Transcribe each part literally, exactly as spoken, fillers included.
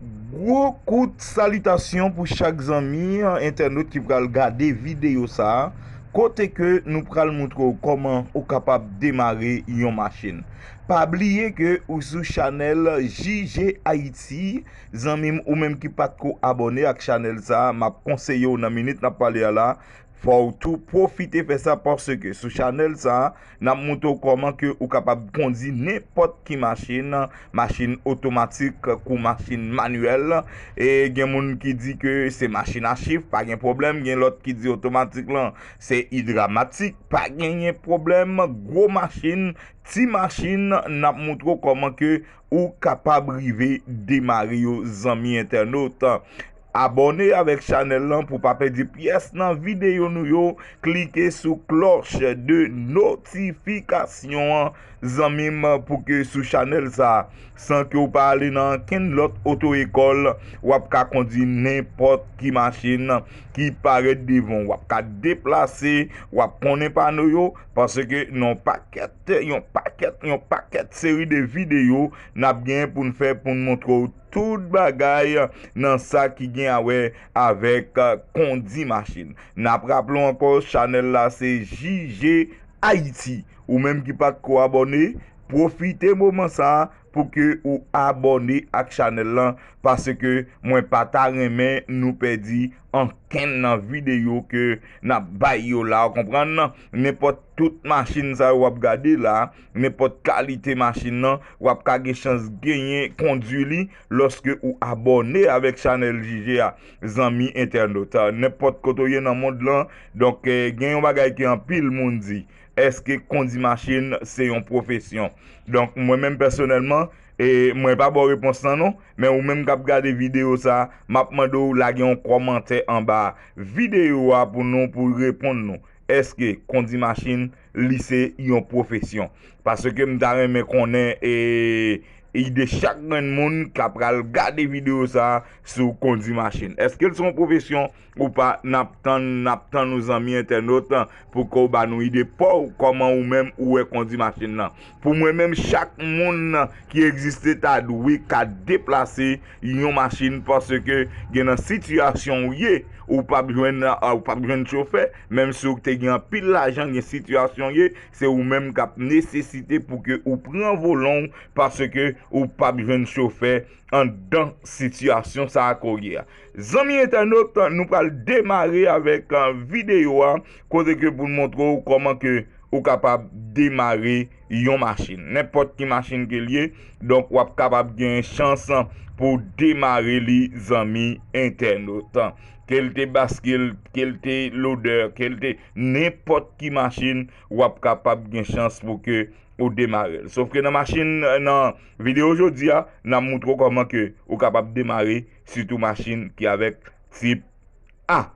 Gwo kout salitasyon pou chak zanmi entènot ki pral gade videyo sa a, kote ke nou pral montre w kòman ou kapab demare yon machin. Pa bliye ke ou sou chanèl J J Haïti, zanmi m, ou menm ki pa t ko abòne ak chanèl sa a, m ap konseye w nan minit n ap pale a la, fò w tou pwofite fè sa, paske sou chanèl sa a, n ap montre w kòman ke ou kapab kondi nenpòt ki machin, machin otomatik kou machin manyèl. E gen moun ki di ke se machin a chif, pa gen pwoblèm. Gen lòt ki di otomatik lan se idramatik, pa genyen pwoblèm. Gwo machin, ti machin, n ap montre w kòman ke ou kapab rive demare yo, zanmi entènot. Abòne avèk chanèl lan pou pa pèdi pyès nan videyo nou yo. Klike sou klòch de notifikasyon an, zanmi m, pou ke sou chanèl sa a, san ke w pa ale nan ankenn lòt oto ekòl, w ap ka kondi nenpòt ki machin ki parèt devan w. W ap ka deplase, w ap konnen pano yo, paske nan pakèt, yon pakèt, yon pakèt seri de videyo n ap gen pou n fè pou n montre w tout bagay nan sa ki gen a wè avèk, eh, kondi machin. N ap raple w ankò, chanèl la se J J Haïti. Ou menm ki pa t ko abòne, pwofite moman sa a pou ke ou abòne ak chanèl lan, paske mwen pa ta renmen nou pèdi ankenn nan videyo ke n ap bay yo la, w konprann? Nenpòt tout machin sa yo w ap gade la, nenpòt kalite machin nan, w ap ka gen chans genyen kondi li lòske ou abòne avèk chanèl J J a, zanmi entènot. Nenpòt kote w ye nan mond lan, donk, eh, gen yon bagay ke anpil moun di, èske kondi machin se yon pwofesyon? Donk, mwen menm pèsonèlman, e mwen pa ba w repons lan non, men ou menm k ap gade videyo sa a, m ap mande w lage yon kòmantè anba videyo a pou nou, pou reponn nou. Èske kondi machin, li se yon pwofesyon? Paske m ta renmen konnen, e, ide chak grenn moun k ap pral gade videyo sa a sou kondi machin. Èske l se yon pwofesyon ou pa? N ap tann, n ap tann ou, zanmi entènot, pou ke w ba nou ide pa w, kòman ou menm ou wè kondi machin nan. Pou mwen menm, chak moun ki egziste ta dwe ka deplase yon machin, paske gen nan sitiyasyon w ye, ou p ap jwenn, ah, ou p ap jwenn chofè, menm si w te gen anpil lajan, gen sitiyasyon w ye, se ou menm k ap nesesite pou ke ou pran volan w, paske ou p ap jwenn chofè anndan sitiyasyon sa a ke w ye a. Zanmi entènot, nou pral demare avèk, ah, videyo a, kote ke pou n montre w kòman ke ou kapab demare yon machin. Nenpòt ki machin ke l ye, donk w ap kapab gen chans pou w demare li, zanmi entènot. Ke l te baskil, ke l te lodè, ke l te nenpòt ki machin, w ap kapab gen chans pou ke ou demare l. Sof ke nan machin, nan videyo jodi a, n ap montre w kòman ke ou kapab demare sitou machin ki avèk tip A.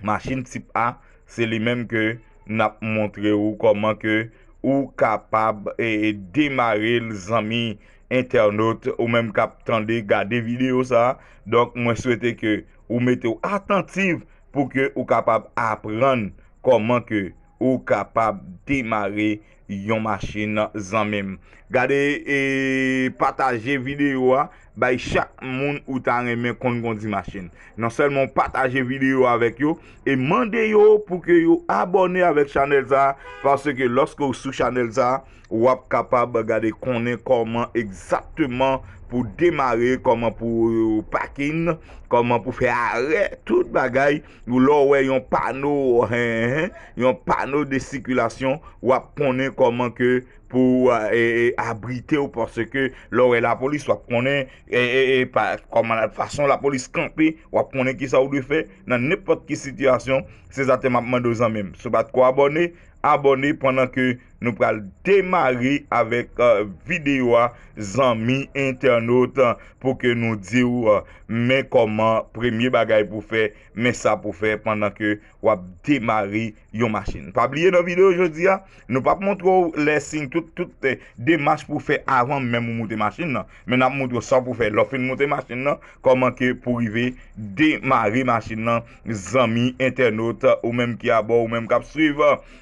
Machin tip A, se li menm ke n ap montre w kòman ke ou kapab, e, e, demare l, zanmi entènot, ou menm k ap tande, gade videyo sa a. Donk, mwen swete ke ou mete w atantiv pou ke ou kapab aprann kòman ke ou kapab demare yon machin, zanmi m. Gade, e pataje videyo a, bay chak moun ou ta renmen konn kondi machin. Non sèlman w pataje videyo a avèk yo, e mande yo pou ke yo abòne avèk chanèl sa a, paske lòske w sou chanèl sa a, w ap kapab gade konnen kòman egzakteman pou demare, kòman pou pakin, kòman pou fè arè, tout bagay. Lè w wè yon pano, hen, hen, yon pano de sikilasyon, w ap konnen kòman ke pou, e, e, abrite w, paske lè w wè lapolis, w ap konnen, e, e, e, pa, kòman la, fason lapolis kanpe, w ap konnen kisa w dwe fè nan nenpòt ki sitiyasyon. Se sa ke m ap mande w, zanmi m. Si w pa t ko abòne, abòne pandan ke nou pral demare avèk, e, videyo a, zanmi entènot, pou ke nou di w, e, men kòman, premye bagay pou fè, men sa pou fè pandan ke w ap demare yon machin. Pa bliye nan videyo jodi a, nou p ap montre w lè siy tout, tout, e, demach pou w fè avan menm ou moute machin nan. Men n ap montre w sa pou w fè lè w fin moute machin nan, kòman ke pou rive demare machin nan, zanmi entènot, ou menm ki abò, ou menm k ap swiv,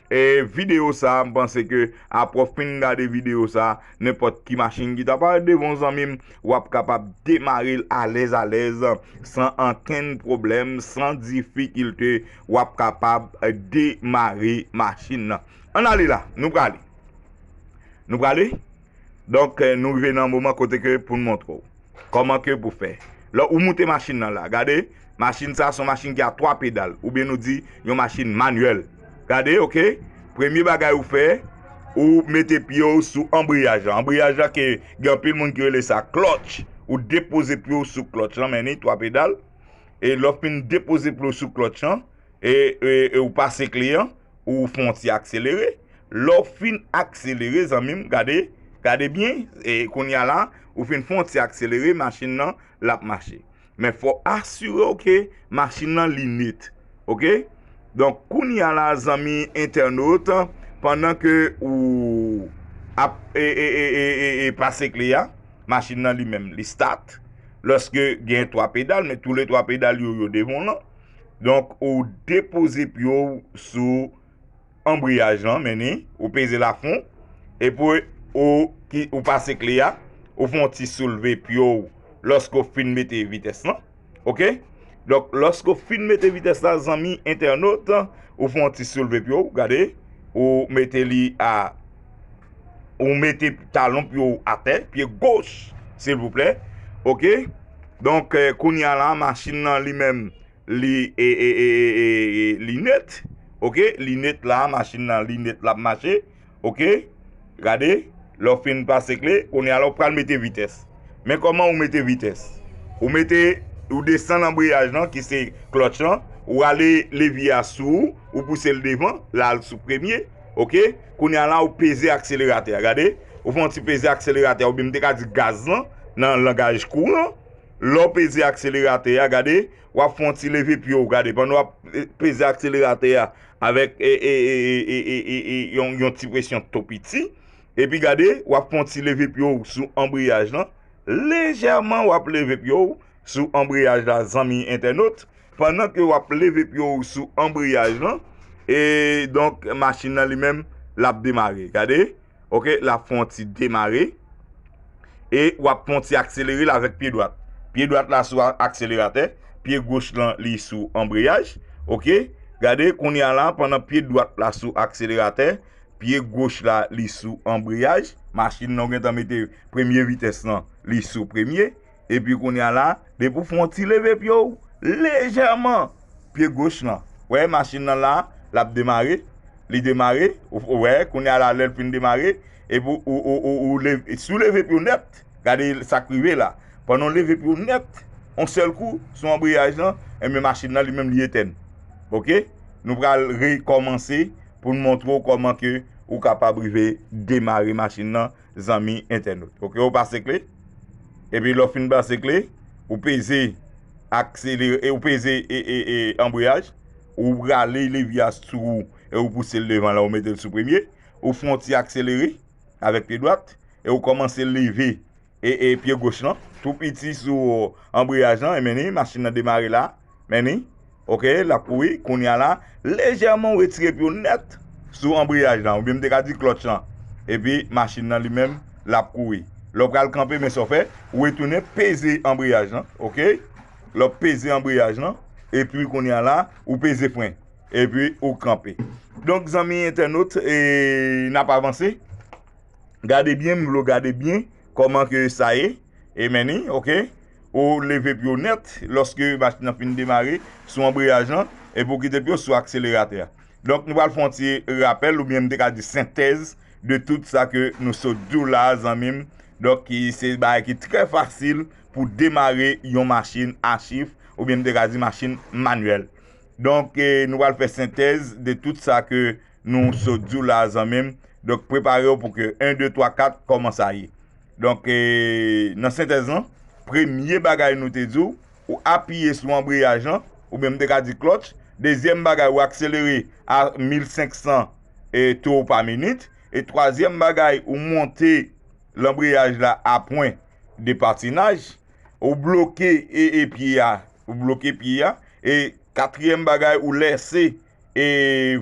e, videyo sa a, m panse ke apre w fin gade videyo sa, nenpòt ki machin ki ta parèt devan w, zanmi m, w ap kapab demare l alèz alèz, san ankenn pwoblèm, san difikilte, w ap kapab demare machin nan. Ann ale la, nou prale. Nou prale. Donk, eh, nou rive nan moman kote ke pou n montre w kòman ke pou fè. Lè ou moute machin nan la, gade, machin sa se yon machin ki a twa pedal, oubyen nou di yon machin manyèl. Gade, oke? Premye bagay ou fè, ou mete pye w sou anbriyaj la. Anbriyaj la ke gen anpil moun ki rele sa klòtch. Ou depoze pye w sou klòtch lan, men ni twa pedal. E lè w fin depoze pye w sou klòtch lan, e, e, e ou pase kle an, ou fè yon ti akselere. Lè w fin akselere, zanmi m, gade, gade byen, e kounye a la, ou fin fè yon ti akselere, machin nan, l ap mache. Men fò w asire w ke machin nan li net. Oke? Donk, kounye a la, zanmi entènot, pandan ke ou ap e, e, e, e, e, e pase kle a, machin nan li menm, li start. Lòske gen twa pedal, men toule twa pedal yo, yo devan w lan. Donk, ou depoze pye w sou anbriyaj lan, men ni, ou peze l afon, epi ou, ki, ou pase kle a, ou fè yon ti soulve pye w lòske w fin mete vitès lan. Oke? Donk, lòske w fin mete vitès la, zanmi entènot, ou fè yon ti soulve pye w, gade, ou mete li a, ou mete talon pye w atè, pye goch, silvouplè. Oke? Donk, eh, kounye a la, machin nan li menm, li, e, e, e, e, e, li net. Oke? Li net la, machin nan li net, l ap mache. Oke? Gade, lè w fin pase kle, kounye a la w pral mete vitès. Men kòman ou mete vitès? Ou mete, ou desann anbriyaj lan, ki se klòtch lan, ou rale levye a sou ou, ou pouse l devan, l al sou premye. Oke? Kounye a la, ou peze akseleratè a. Gade, ou fè yon ti peze akseleratè a, oubyen m te ka di gaz lan, nan langaj kouran. Lè w peze akseleratè a, gade, w ap fè yon ti leve pye w, gade, pandan w ap, eh, peze akseleratè a avèk, eh, eh, eh, eh, eh, eh, eh, yon, yon ti presyon tou piti. Epi gade, w ap fè yon ti leve pye w sou anbriyaj lan. Lejèman, w ap leve pye w sou anbriyaj la, zanmi entènot. Pandan ke w ap leve pye w sou anbriyaj lan, e donk, machin nan li menm, l ap demare. Gade, oke, l ap fè yon ti demare. E w ap fè yon ti akselere l avèk pye dwat. Pye dwat la sou a-, akseleratè, pye goch lan li sou anbriyaj. Oke? Gade, kounye a la, pandan pye dwat la sou akseleratè, pye goch la li sou anbriyaj. Machin nan ou gentan mete premye vitès lan, li sou premye. Epi kounye a la, depi w fè yon ti leve pye w, lejèman, pye goch lan. Wè, machin nan la, l ap demare. Li demare. Ou, ou wè, kounye a la, lè l fin demare, epi ou, ou, ou, ou, ou leve, si w leve pye w nèt, gade sa k rive la. Pandan w leve pye w nèt, yon sèl kou, sou anbriyaj lan, enben machin nan li menm li etèn. Oke? Nou pral rekòmanse pou n montre w kòman ke ou kapab rive demare machin nan, zanmi entènot. Oke, ou pase kle. Epi lè w fin pase kle, ou peze akselere, e ou peze e, e, e, anbriyaj, ou rale levye a sou ou, e ou pouse l devan la, ou mete l sou premye, ou fè yon ti akselere avèk pye dwat, e ou kòmanse leve e, e pye goch lan, tou piti sou anbriyaj lan, e men ni, machin nan demare la, men ni, oke, l ap kouri, kounye a la, lejèman ou retire pye w nèt sou anbriyaj lan, oubyen m te ka di klòtch lan, epi machin nan li menm, l ap kouri. Lè w pral kanpe, men sa w fè, ou retounen peze anbriyaj lan, oke? Lè w peze anbriyaj lan, epi kounye a la, ou peze fren, epi ou kanpe. Donk, zanmi entènot, e, n ap avanse. Gade byen, m vle w gade byen kòman ke sa ye. E men ni, oke? Ou leve pye w nèt lòske machin nan fin demare sou anbriyaj lan, epi w kite pye w sou akseleratè a. Donk, nou pral fè yon ti rapèl, oubyen m te ka di sentèz de tout sa ke nou sot di w la a, zanmi m. Donk, ki se bagay ki trè fasil pou demare yon machin a chif, oubyen m te ka di machin manyèl. Donk, e, nou pral fè sentèz de tout sa ke nou sot di w la a, zanmi m. Donk, prepare w pou ke en, de, twa, kat, kòman sa ye. Donk, e, nan sentèz lan, premye bagay nou te di w, ou apiye sou anbriyaj lan, oubyen m te ka di klòtch. Dezyèm bagay, ou akselere a mil senk san, e, towo pa minit. E twazyèm bagay, ou monte lanbriyaj la a pwen de patinaj. Ou bloke, e, e pye a. Ou bloke pye a. E katriyèm bagay, ou lèse, e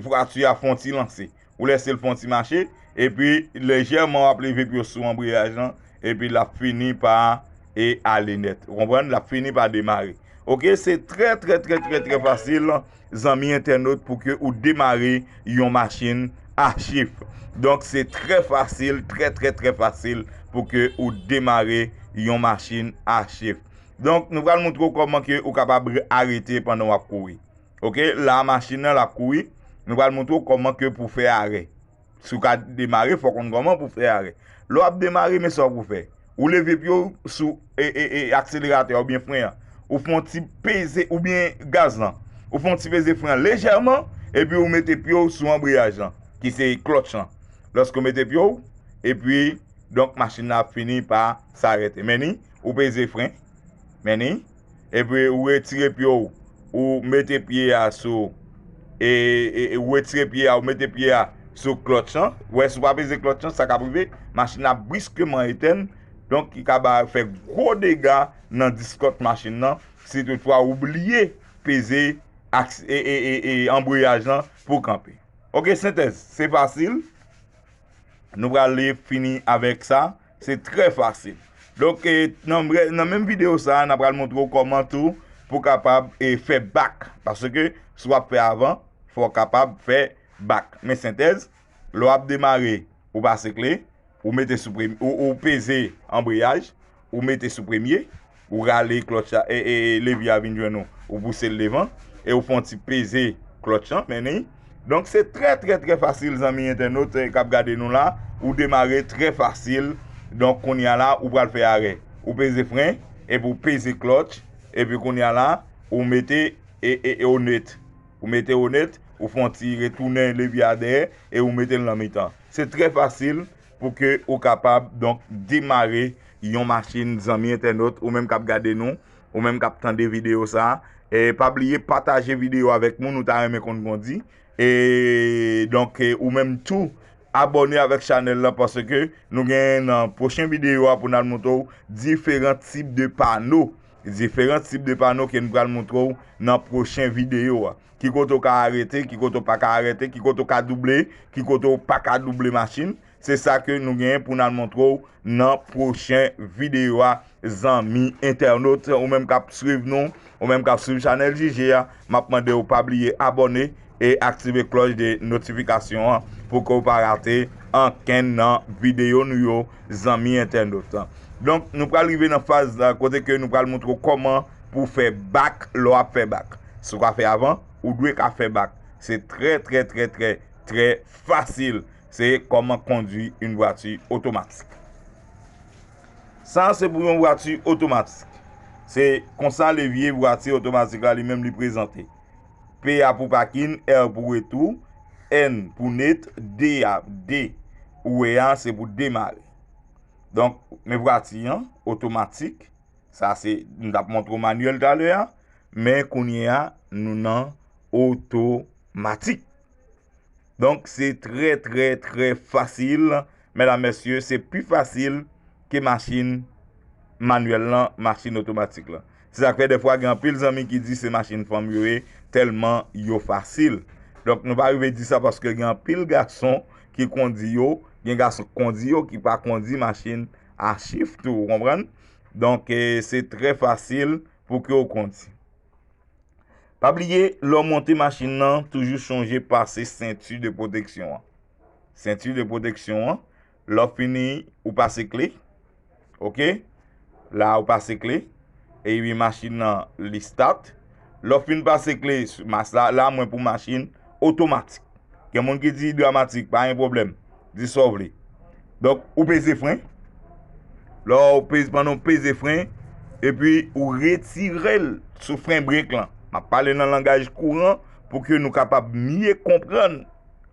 vwati a fè yon ti lanse. Ou lèse l fè yon ti mache. epi lejèman w ap leve pye w sou anbreyaj lan, epi l ap fini pa e ale nèt. Ou konprann? L ap fini pa demare. Oke, se trè, trè, trè, trè, trè fasil, zanmi entènot, pou ke ou demare yon machin a chif. Donk, se trè fasil, trè, trè, trè fasil pou ke ou demare yon machin a chif. Donk, nou pral montre w kòman ke ou kapab re-, arete pandan w ap kouri. Oke, la machin nan l ap kouri. Nou pral montre w kòman ke pou fè arè. Si w ka demare, fò w konn kòman pou fè arè. Lè w ap demare, men sa w pou fè. Ou leve pye w sou e, e, e, akseleratè a oubyen fren an. Ou fè yon ti peze, oubyen gaz lan. Ou fè yon ti peze fren an lejèman, epi ou mete pye w sou anbreyaj lan, ki se klòtch lan. Lòske w mete pye w, epi, donk, machin nan ap fini pa s'arrêter. Men ni, ou peze fren. Men ni, epi ou retire pye w, ou mete pye a sou, e, e, e ou retire pye a, ou mete pye a sou klòtch lan. Wè, si w pa peze klòtch lan, sa k ap rive, machin nan ap briskeman etèn, donk ki ka ba, fè gwo dega nan diskòt machin nan, si toutfwa ou bliye peze aks-, e, e, e, e anbreyaj lan pou kanpe. Oke, sentèz, se fasil. Nou prale fini avèk sa. Se trè fasil. Donk, e, nan, nan menm videyo sa a, n a pral montre w kòman tou pou kapab, e, fè bak. Paske si w ap fè avan, fò w kapab fè bak. Men sentèz, lè w ap demare, ou pase kle, ou mete sou premye, ou, ou peze anbreyaj, ou mete sou premye, ou rale klòtch la, e, e, e levye a vin jwenn ou, ou pouse l devan, e ou fè yon ti peze klòtch lan, men ni. Donk, se trè, trè, trè fasil, zanmi entènot, e, k ap gade nou la, ou demare trè fasil. Donk, kounye a la, ou pral fè arè. Ou peze fren, epi ou peze klòtch, epi kounye a la, ou mete, e, e, e o nèt. Ou mete o nèt, ou fè yon ti retounen levye a dèyè, e ou mete l nan mitan. Se trè fasil, pou ke ou kapab, donk, demare yon machin, zanmi entènot, ou menm k ap gade nou, ou menm k ap tande videyo sa a. E pa bliye pataje videyo avèk moun ou ta renmen konn kondi. E, donk, e, ou menm tou, abòne avèk chanèl la, paske nou gen nan pwochen videyo a pou n al montre w diferan tip de pano. Diferan tip de pano ke nou pral montre w nan pwochen videyo a. Ki kote w ka arete, ki kote w pa ka arete, ki kote w ka double, ki kote w pa ka double machin. Se sa ke nou genyen pou n al montre w nan pwochen videyo a, zanmi entènot. Ou menm k ap swiv nou, ou menm k ap swiv chanèl J J a, m ap mande w pa bliye abòne e aktive klòch de notifikasyon an pou ke w pa rate ankenn nan videyo nou yo, zanmi entènot. Donk, nou pral rive nan faz la kote ke nou pral montre w kòman pou w fè bak lè w ap fè bak. Si w ka fè avan, ou dwe ka fè bak. Se trè, trè, trè, trè, trè fasil. Se kòman kondwi yon vwati otomatik. Sa se pou yon vwati otomatik. Se konsa levye vwati otomatik la li menm li prezante. P a pou pakin, R pou retou, N pou nèt, D a, D ou wè a, se pou demare. Donk, men vwati an otomatik. Sa se, m t ap montre w manyèl talè a, men kounye a, nou nan otomatik. Donk, se trè, trè, trè fasil, medam, mesye, se pi fasil ke machin manyèl lan, machin otomatik lan. Se sa k fè dèfwa gen anpil zanmi ki di se machin fanm yo ye, tèlman yo fasil. Donk, nou pa rive di sa paske gen anpil gason ki kondi yo, gen gason k kondi yo ki pa kondi machin a chif tou, ou konprann? Donk, e, se trè fasil pou ke w kondi. Pa bliye, lè w monte machin nan, toujou chonje pase senti de pwoteksyon an. Senti de pwoteksyon an, lè w fini, ou pase kle. Oke? La, ou pase kle. Epi machin nan, li start. Lè w fin pase kle, mas la, la, mwen pou machin otomatik. Gen moun ki di dramatik, pa gen pwoblèm. Di sa w vle. Donk, ou peze fren. Lè w peze, pandan w peze fren, epi ou retire l sou fren brek lan. M ap pale nan langaj kouran pou ke nou kapab mye konprann.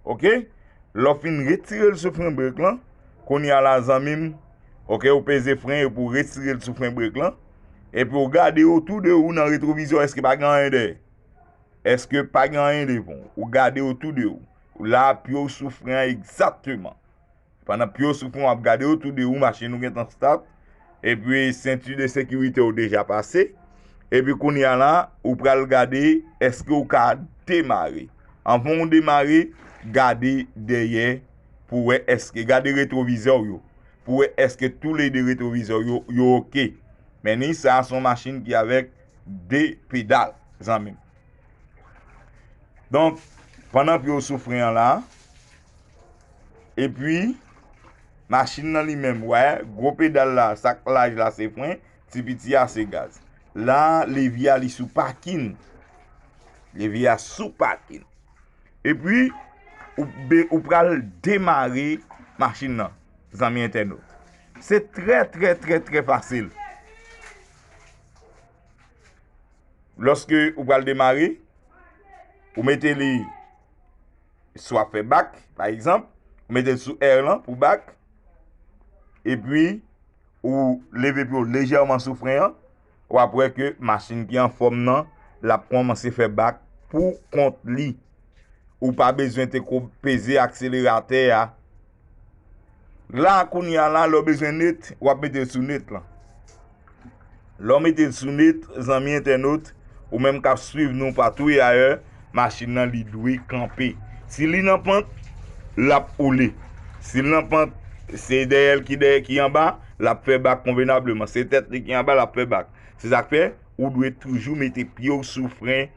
Oke? Lè w fin retire l sou fren brek lan, kounye a la, zanmi m, oke, ou peze fren epi ou retire l sou fren brek lan, epi ou gade otou de ou nan retwovizè, èske pa gen anyen dèyè? Èske pa gen anyen devan w? Ou gade otou de ou. La, pye w sou fren an egzakteman. Pandan pye w sou fren, w ap gade otou de ou, machin ou gentan start. Epi senti de sekirite w deja pase. Epi kounye a la, ou pral gade èske w ka demare. Anvan w demare, gade dèyè pou wè èske, gade retwovizè w yo, pou wè èske toulede retwovizè w yo, yo oke. Men ni sa, se yon machin ki avèk de pedal, zanmi m. Donk, pandan pye w sou fren an la, epi machin nan li menm, wè, gwo pedal la, sa k laj la se fren, ti piti a se gaz. La, levye a li sou pakin. Levye a sou pakin. Epi, ou, be- ou pral demare machin nan, zanmi entènot. Se trè, trè, trè, trè fasil. Lòske ou pral demare, ou mete li swa fè bak, pa egzanp, ou mete l sou R lan pou bak, epi ou leve pye w lejèman sou fren an, w ap wè ke machin ki anfòm nan, l ap kòmanse fè bak pou kont li. Ou pa bezwen te ko peze akseleratè a. La, kounye a la, lè w bezwen net, w ap mete l sou net lan. Lè w mete l sou net, zanmi entènot, ou menm k ap swiv nou patou e ayè, machin nan li dwe kanpe. Si li nan pant, l ap woule. Si l nan pant, se dèyè l ki dèyè ki anba, l ap fè bak konvenableman. Se tèt li ki anba, l ap fè bak. Se sa k fè, ou dwe toujou mete pye w sou fren